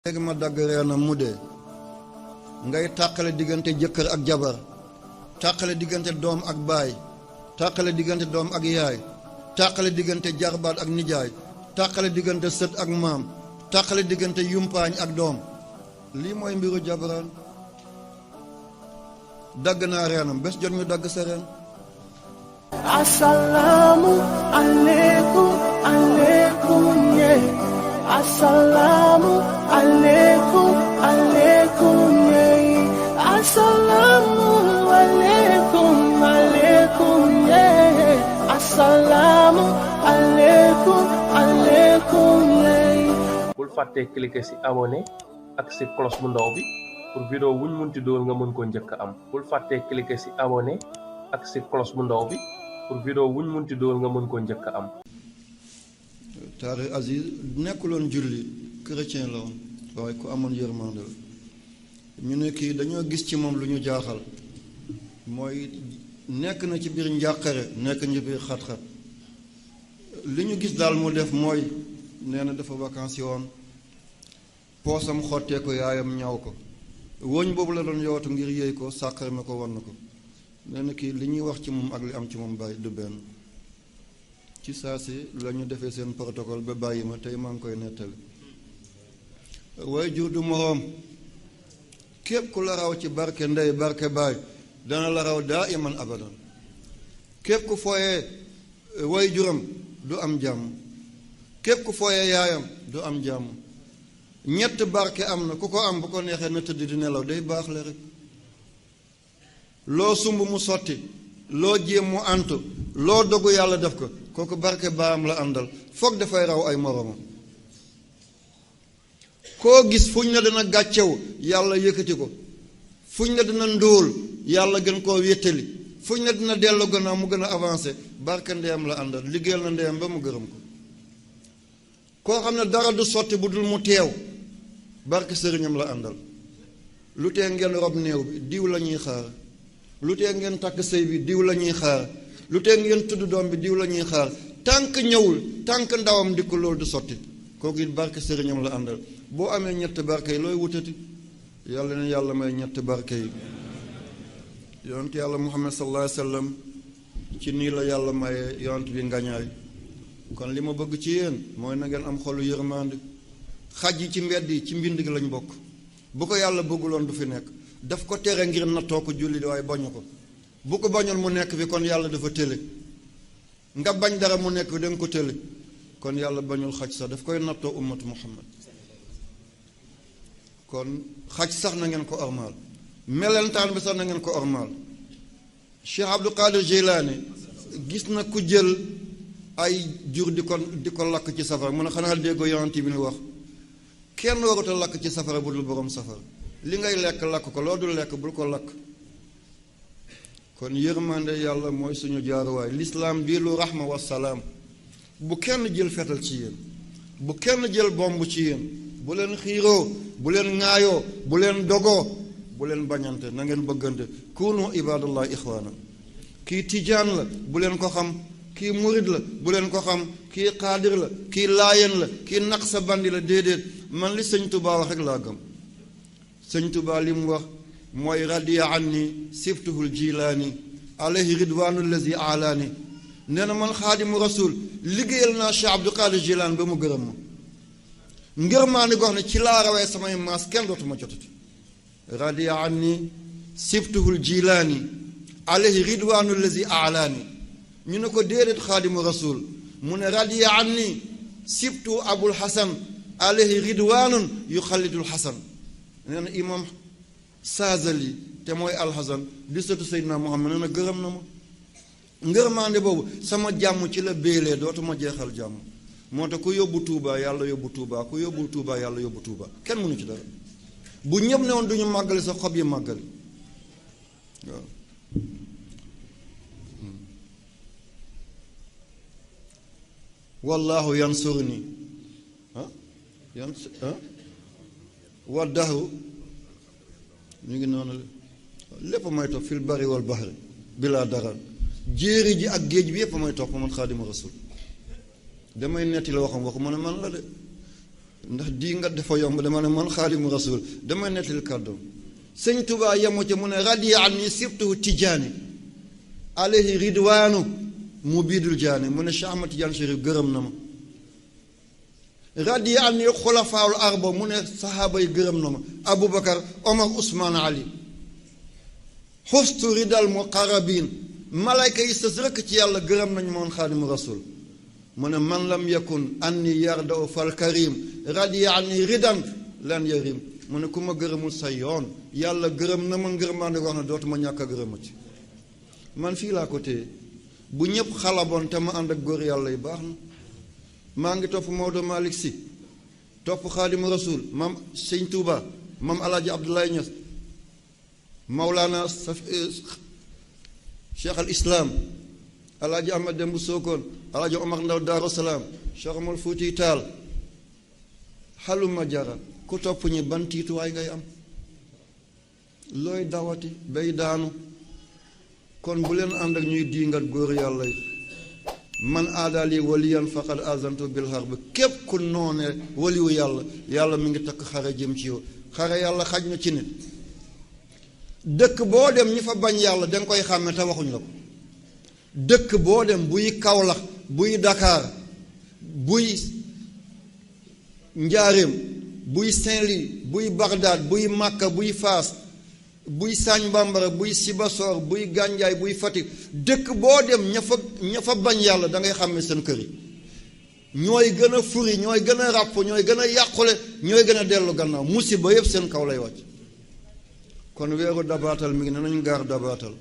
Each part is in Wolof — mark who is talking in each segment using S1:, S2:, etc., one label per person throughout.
S1: léegi ma dagg reenam mu dee ngay tàqale diggante jëkkër ak jabar, tàqale diggante doom ak baay, tàqale diggante doom ak yaay, tàqale diggante jarbaat ak nijaay, tàqale diggante sët ak maam, tàqale diggante yumpaañ ak doom. lii mooy mbiru jabaraan. dagg naa reenam bés jot ñu dagg sa reen.
S2: Assalamu alaikum, alaikum, yeah. Assalamu alaikum, alaikum, yeah. Assalamu alaikum, alaikum, yeah. Assalamu alaikum, alaikum, yeah.
S3: bul fàtte cliquer ci abonné ak ci cloche bu ndaw bi pour vidéo wuñ munti dool nga mën ko njëkk am. bul fàtte cliquer ci abonné ak ci cloche bu ndaw bi pour vidéo wuñ munti dool nga mën ko njëkk am.
S1: Taarix Aziz nekkuloon julli chrétien la woon waaye ku amoon yërmande la. ñu ne kii dañoo gis ci moom lu ñu jaaxal mooy nekk na ci biir njàqare, nekk na ci biir xat-xat. li ñu gis daal mu def mooy nee na dafa vacances yi woon poosam xottee ko yaayam ñaw ko woñ boobu la doon yowatu ngir yéey ko sàkkar na ko wan na ko. nee na kii li ñuy wax ci moom ak li am ci moom bàyyi du benn. ci saa si la ñu defee seen protocole ba bàyyi ma tey maa ngi koy nettali. waaye jur du moroom. képp ku la raw ci barke ndey barke baay dana la raw daa iman abadan. képp ku fooyee way juram du am jàmm. képp ku fooyee yaayam du am jàmm. ñett barke am na ku ko am bu ko neexee na tëdd di nelaw day baax la rek. loo sumb mu sotti, loo jéem mu antu, loo dogu yàlla def ko kooku barke baam la àndal foog dafay raw ay moroomam. koo gis fuñ ne dana gàccew yàlla yëkkati ko, fuñ ne dina ndóol yàlla gën koo wéttali, fuñ ne dina dellu gannaaw mu gën a avancé barke ndeyam la àndal. liggéeyal na ndeyam ba mu gërëm ko. koo xam ne dara du sotti bu dul mu teew barke sëriñam la àndal. lu tee ngeen rob néew bi diw la ñuy xaar, lu tee ngeen takk sëy bi diw la ñuy xaar, lu tee ngeen tudd doom bi diw la ñuy xaar. tànk ñëwul tànk ndawam dikk loolu du sotti kooku it barke sëriñam la àndal. boo amee ñett barke yi looy wutati. yàlla ne yàlla may ñett barke yi. yonent yàlla muhammad sallallahu alayhi wa sallam ci nii la yàlla maye yonent bi ngañaay. kon li ma bëgg ci yéen mooy na ngeen am xolu yërmande. xaj yi ci mbedd yi ci mbind gi lañ bokk. bu ko yàlla bëgguloon du fi nekk. daf ko tere ngir nattoo ko julli waaye bañu ko. bu ko bañoon mu nekk fi kon yàlla dafa tële. nga bañ dara mu nekk fi da nga ko tële kon yàlla bañul xaj sax daf koy nattoo ummatu muhammad. kon xaj sax na ngeen ko ormaal. melentaan bi sax na ngeen ko ormaal. Cheikh Abdul Qadir Jilani gis na ku jël ay jur di ko lakk ci safara mu ne xanaa déggoo yonent bi ni wax kenn warut a lakk ci safara bu dul borom safara. li ngay lekk lakk ko loo dul lekk bul ko lakk. kon yërmande yàlla mooy suñu jaaruwaay. lislaam bii lu rahma wa salaam. bu kenn jël fetal ci yéen, bu kenn jël bomb ci yéen, bu leen xiiroo, bu leen ŋaayoo, bu leen dogoo, bu leen bañante, na ngeen bëggante. kunu ibadallah ixwaana. kii tijaan la bu leen ko xam, kii murid la bu leen ko xam, kii xaadir la, kii laayeen la, kii naqsa bandi la, déedéet. man li sëñ Tuubaa wax rek laa gëm. sëñ Tuubaa li mu wax mooy radiya anni siftuhul jilaani alayhi ridwaanu lazi alaani. nee na man xaadimu rasul liggéeyal naa Cheikh Abdul Qadir Jilaan ba mu gërëm ma. ngërmaani gox ne ci laa rawee samay maas kenn dootuma jotati. radiya anni siftuhul jilaani alayhi ridwaanu lazi alaani. ñu ne ko déedéet xaadimu rasul mu ne radiya anni siftu abul hasan alayhi ridwaanun yuxallidul hasan. nee na imam Saazali te mooy alxasan di sëtu Seydina Muhammad nee na gërëm na ma. ngërmaande boobu sama jàmm ci la béelee dootuma jeexal jàmm. moo tax ku yóbbu Tuuba yàlla yóbbu Tuuba ku yóbbu Tuuba yàlla yóbbu Tuuba kenn mënu ci dara. bu ñëpp ne woon duñu màggali sa xob yi màggali waaw. wallaahu yansurni wa dahru ñu ngi noonu lépp may topp fil bari wal bahri bilaa dara. jéeri ji ak géej bi yépp may topp man xaadimu rasul. damay netti la waxam waxu ma ne man la de ndax di nga dafa yomb dama ne man Xaadimu Rasuul dama nettali kàddoom sëñ Tuubaa yemu ca mu ne radiya anni sibtuhu Tijaani alayhi ridwaanu mu biidul jaani mu ne Cheikh Ahmad Tidiane Chérif gërëm na ma radiya anni xulafaawul arba mu ne sahaaba yi gërëm na ma Aboubacar Omar Ousmane Ali xustu ridal muqarrabin malayka yi sës rëkk ci yàlla gërëm nañ moon Xaadimu Rasuul mu ne man lam yakun anni yardaw fal karim radiya anni ridan lan yarim mu ne ku ma gërëmul sa yoon yàlla gërëm na ma ngërëmaande wax na dootuma ñàkk a gërëmati man fii laa ko téye bu ñëpp xalaboon te ma ànd ak góor yàlla yi baax na maa ngi topp Maodo Malick Sy topp Xaadimu Rasuul maam Sëñ Tuuba maam Alaaji Abdoulaye Niass Mawlaana Cheikh al Islam Alaaji Ahmad Dembu Sokone Alaaji Omar Ndaw Daaru Salaam Cheikh Omar Fuuti Taal xaluma jara ku topp ñi ban tiituwaay ngay am looy dawati bay daanu kon bu leen ànd ak ñuy diingat góor yàlla yi man aadaali waliyan faqad azantu bil harb képp ku noone waliwu yàlla yàlla mi ngi takk xare jëm ci yow xare yàlla xaj na ci nit dëkk boo dem ñi fa bañ yàlla danga koy xàmme te waxuñ la ko dëkk boo dem buy Kaolack buy Dakar buy Njaaréem buy Saint-Louis buy Bagdad buy Makka buy Faas buy Sagne Bambara buy Sibassor buy Gandiaye buy Fatick dëkk boo dem ña fa bañ yàlla da ngay xàmme seen kër yi ñooy gën a furi ñooy gën a ràpp ñooy gën a yàqule ñooy gën a dellu gannaaw musiba yëpp seen kaw lay wàcc kon weeru dabaatal mi ngi ne nañ gaar dabaatal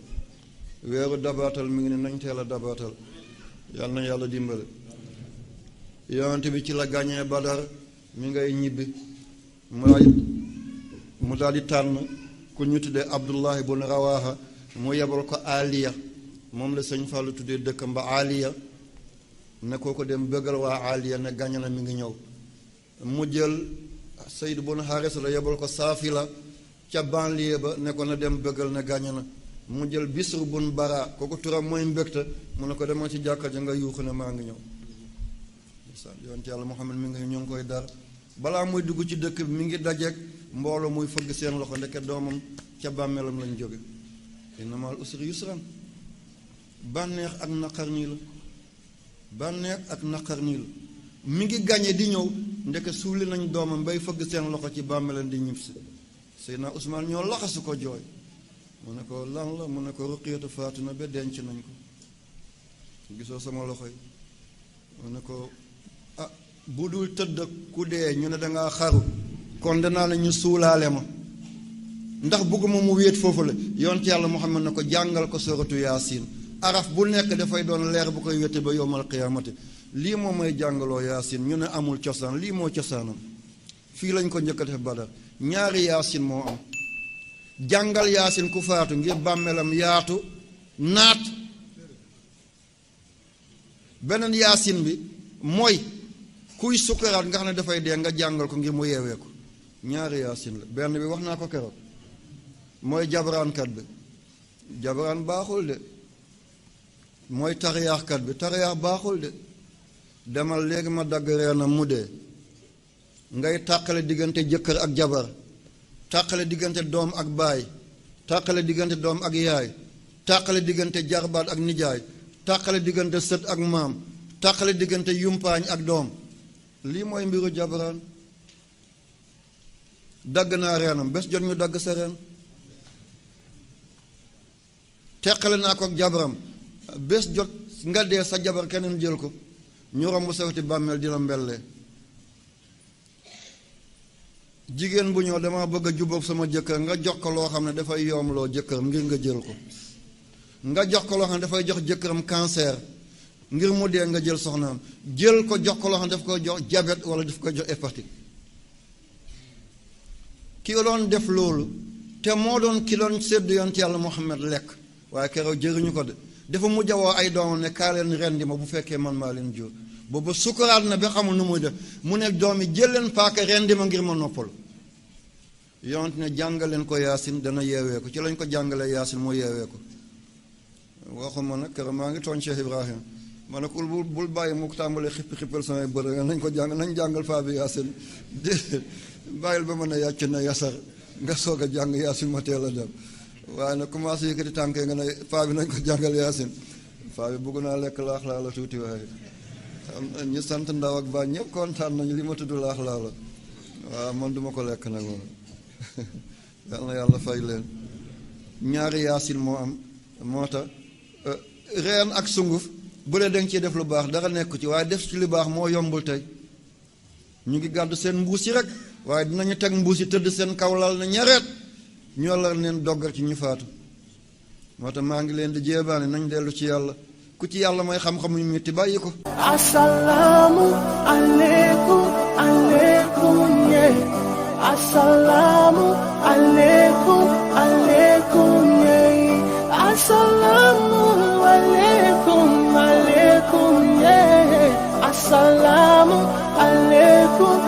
S1: weeru dabaatal mi ngi ne nañ teel a dabaatal yàlla na yàlla dimbale yonent bi ci la gàññee Badar mi ngay ñibbi mu daal di tànn ku ñu tuddee Abdullahi bun Rawaha mu yebal ko Aliya moom la sëñ Fallou tuddee dëkkam ba Aliya ne koo ko dem bëggal waa Aliya ne gàññe na mi ngi ñëw mu jël Sayd bun Haris la yebal ko Saafila ca banlieue ba ne ko na dem bëggal ne gàññe na mu jël Bisr bun Bara kooku turam mooy mbégte mu ne ko demal ci jàkka ja nga yuuxu ne maa ngi ñëw yonent yàlla Muhammad mi ngi ñu ngi koy dar balaa muy dugg ci dëkk bi mi ngi dajeek mbooloo muy fëgg seen loxo ndeke doomam ca bàmmeelam lañ jóge inna ma'al usri yusran bànneex ak naqar nii la bànneex ak naqar nii la mi ngi gañe di ñëw ndeke suuli nañ doomam bay fëgg seen loxo ci bàmmeelam di ñibbisi Seydina Usmaan ñoo laxasu ko jooy mu ne ko lan la mu ne ko Ruqiyatu faatu na ba denc nañ ko gisoo sama loxo yi mu ne ko ah bu dul tëdd ku dee ñu ne dangaa xaru kon danaa la ñu suulaale ma ndax bëgguma mu wéet foofu la yonent yàlla Muhammad ne ko jàngal ko suratu Yaasin araf bu nekk dafay doon leer bu koy wéte ba yowmal qiyaamati lii moo may jàngaloo Yaasin ñu ne amul cosaan lii moo cosaanam fii lañ ko njëkk a def Badar ñaari Yaasin moo am jàngal Yaasin ku faatu ngir bàmmeelam yaatu naat beneen Yaasin bi mooy kuy sukkaraat nga xam ne dafay dee nga jàngal ko ngir mu yeewee ko ñaari Yaasin la benn bi wax naa ko keroog mooy jabaraankat bi jabaraan baaxul de mooy tariyaaxkat bi tariyaax baaxul de demal léegi ma dagg reenam mu dee ngay tàqale diggante jëkkër ak jabar tàqale diggante doom ak baay tàqale diggante doom ak yaay tàqale diggante jarbaat ak nijaay tàqale diggante sët ak maam tàqale diggante yumpaañ ak doom lii mooy mbiru jabaraan dagg naa reenam bés jot ñu dagg sa reen teqale naa ko ak jabaram bés jot nga dee sa jabar keneen jël ko ñu romb sawti bàmmeel dina mbellee jigéen bu ñëw dama bëgg a jubóog sama jëkkër nga jox ko loo xam ne dafay yoomloo jëkkëram ngir nga jël ko nga jox ko loo xam ne dafay jox jëkkëram cancer ngir mu dee nga jël soxnaam jël ko jox ko loo xam ne daf koy jox diabète wala daf koy jox hépatique ki doon def loolu te moo doon ki doon séddu yonent yàlla Muhammad lekk waaye keroog jëriñu ko de dafa mujj a woo ay doomam ne kaa leen rendi ma bu fekkee man maa leen jur boobu sukuraat na ba xamul nu muy def mu ne doom yi jël leen paaka rendi ma ngir ma noppalu yonent ne jàngaleen ko Yaasin dana yeewee ko ci lañ ko jàngalee Yaasin moo yeewee ko waxuma nag keroog maa ngi tooñ Cheikh Ibrahim ma ne ko bul bàyyi mu tàmbalee xippal samay bër nañ ko jàng nañ jàngal faa bi yaasin déedéet bàyyil ba mën a yàcc na yasar nga soog a jàng yaasin ma teel a dem waaye nag commencé yëkkati tànkee nga ne faa bi nañ ko jàngal yaasin faa bi bëgg naa lekk laax laa la tuuti waaye ñu sant ndaw ak baa ñëpp kontaan nañu li ma tudd laax laa la waaw man duma ko lekk nag moom yal na yàlla fay leen ñaari yaasin moo am moo tax reen ak sunguf bu dee danga ciy def lu baax dara nekk ci waaye def ci lu baax moo yombul tey ñu ngi gàddu seen mbuus yi rek waaye dinañu teg mbuus yi tëdd seen kaw lal na ñareet ñoo la leen doggal ci ñu faatu moo tax maa ngi leen di jéebaane nañ dellu ci yàlla ku ci yàlla may xam-xam yu metti bàyyi ko.
S2: Assalamu alaikum alaikum yeah. Assalamu alaikum alaikum yeah. Assalamu alaikum alaikum yeah. Assalamu alaikum